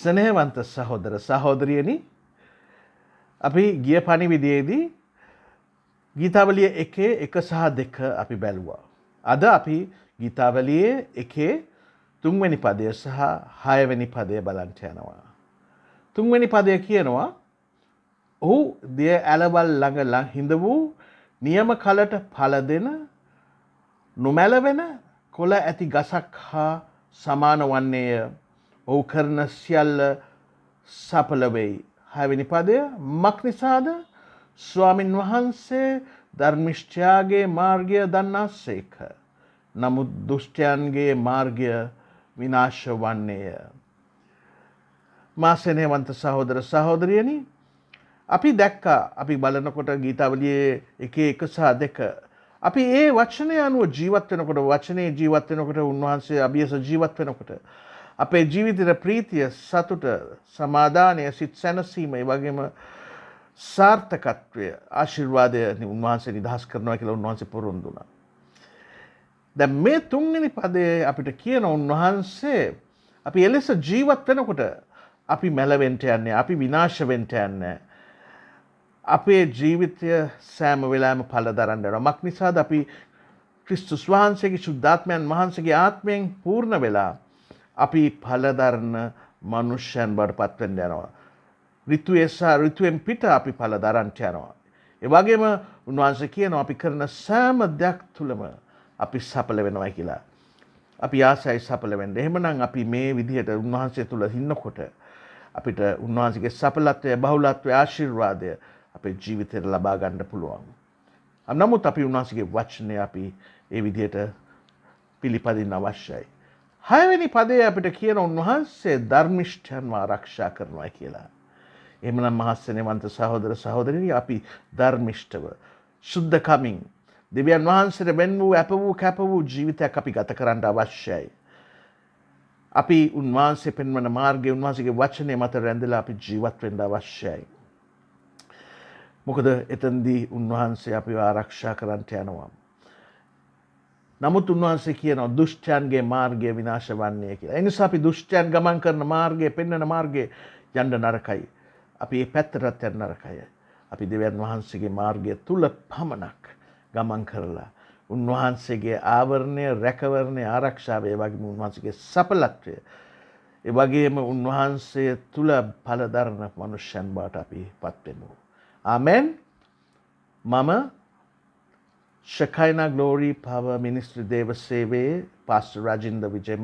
ස්නේහවන්ත සහෝදර සහෝදරියනි, අපි ගිය පණිවිඩයේදී ගීතාවලිය එකේ 1 සහ 2 අපි බැලුවා. අද අපි ගීතාවලියේ එකේ තුන්වෙනි පදය සහ හයවෙනි පදය බලන්ට යනවා. තුන්වෙනි පදය කියනවා, ඔහු දිය ඇලවල් ළඟ හිඳ වූ නියම කලට ඵල දෙන නොමැලවෙන කොළ ඇති ගසක් හා සමාන වන්නේය. ඔහු කරන සියල්ල සඵල වෙයි. හයවෙනි පදය, මක් නිසාද ස්වාමින් වහන්සේ ධර්මිෂ්ඨයාගේ මාර්ගය දන්නාසේක. නමුත් දුෂ්ටයන්ගේ මාර්ගය විනාශ වන්නේය. මා සෙනෙහවන්ත සහෝදර සහෝදරියනි, අපි දැක්කා, අපි බලනකොට ගීතාවලියේ එකේ 1 සහ 2, අපි ඒ වචනය අනුව ජීවත් වෙනකොට, වචනේ ජීවත් වෙනකොට, උන්වහන්සේ අභියස ජීවත් වෙනකොට අපේ ජීවිතේට ප්‍රීතිය, සතුට, සමාදානය, සිත් සැනසීම, ඒ වගේම සාර්ථකත්වය, ආශිර්වාදය උන්වහන්සේ නිදහස් කරනවා කියලා උන්වහන්සේ පොරොන්දු වුණා. දැන් මේ තුන්වෙනි පදයේ අපිට කියන උන්වහන්සේ අපි එලෙස ජීවත් වෙනකොට අපි මැලවෙන්න යන්නේ, අපි විනාශ වෙන්න යන්නේ. අපේ ජීවිතය සෑම වෙලාවෙම ඵල දරන්න යනවා. මක් නිසාද අපි ක්‍රිස්තුස් වහන්සේගේ ශුද්ධාත්මයන් වහන්සේගේ ආත්මයෙන් පූර්ණ වෙලා අපි ඵල දරන මනුෂ්‍යයන් බවට පත් වෙන්න යනවා. ඍතුවේ සහ ඍතුවෙන් පිට අපි ඵල දරන්නට යනවා. ඒ වගේම උන්වහන්සේ කියනවා අපි කරන සෑම දෙයක් තුළම අපි සඵල වෙනවා කියලා. අපි ආසයි සඵල වෙන්න. එහෙමනම් අපි මේ විදිහට උන්වහන්සේ තුළ ඉන්නකොට අපිට උන්වහන්සේගේ සඵලත්වය, බහුලත්වය, ආශිර්වාදය අපේ ජීවිතයට ලබා ගන්න පුළුවන්. නමුත් අපි උන්වහන්සේගේ වචනය අපි ඒ විදිහට පිළිපදින්න අවශ්‍යයි. හයවෙනි පදයේ අපිට කියන උන්වහන්සේ ධර්මිෂ්ඨයන්ව ආරක්ෂා කරනවා කියලා. එහෙමනම් මහත්සෙනෙවන්ත සහෝදර සහෝදරියනි, අපි ධර්මිෂ්ඨව ශුද්ධකමින් දෙවියන් වහන්සේට වෙන් වූ, අප වූ, කැප වූ ජීවිතයක් අපි ගත කරන්න අවශ්‍යයි. අපි උන්වහන්සේ පෙන්වන මාර්ගය, උන්වහන්සේගේ වචනය මත රැඳිලා අපි ජීවත් වෙන්න අවශ්‍යයි. මොකද එතනදී උන්වහන්සේ අපිව ආරක්ෂා කරන්නට යනවා. නමුත් උන්වහන්සේ කියනවා දුෂ්ටයන්ගේ මාර්ගය විනාශ වන්නේ කියලා. ඒ නිසා අපි දුෂ්ටයන් ගමන් කරන මාර්ගය, පෙන්වන මාර්ගය යන්න නරකයි. අපි මේ පැත්තටත් යන්න නරකයි. අපි දෙවියන් වහන්සේගේ මාර්ගය තුල පමණක් ගමන් කරලා උන්වහන්සේගේ ආවරණය, රැකවරණය, ආරක්ෂාව, ඒ වගේම උන්වහන්සේගේ සඵලත්වය, ඒ වගේම උන්වහන්සේ තුල ඵල දරන මනුෂ්‍යයන් බවට අපි පත් වෙමු. ආමෙන්. මම ෂකයිනා ග්ලෝරි පවර් මිනිස්ට්‍රි දේව සේවයේ පාස්ටර් රජින්ද විජේමා.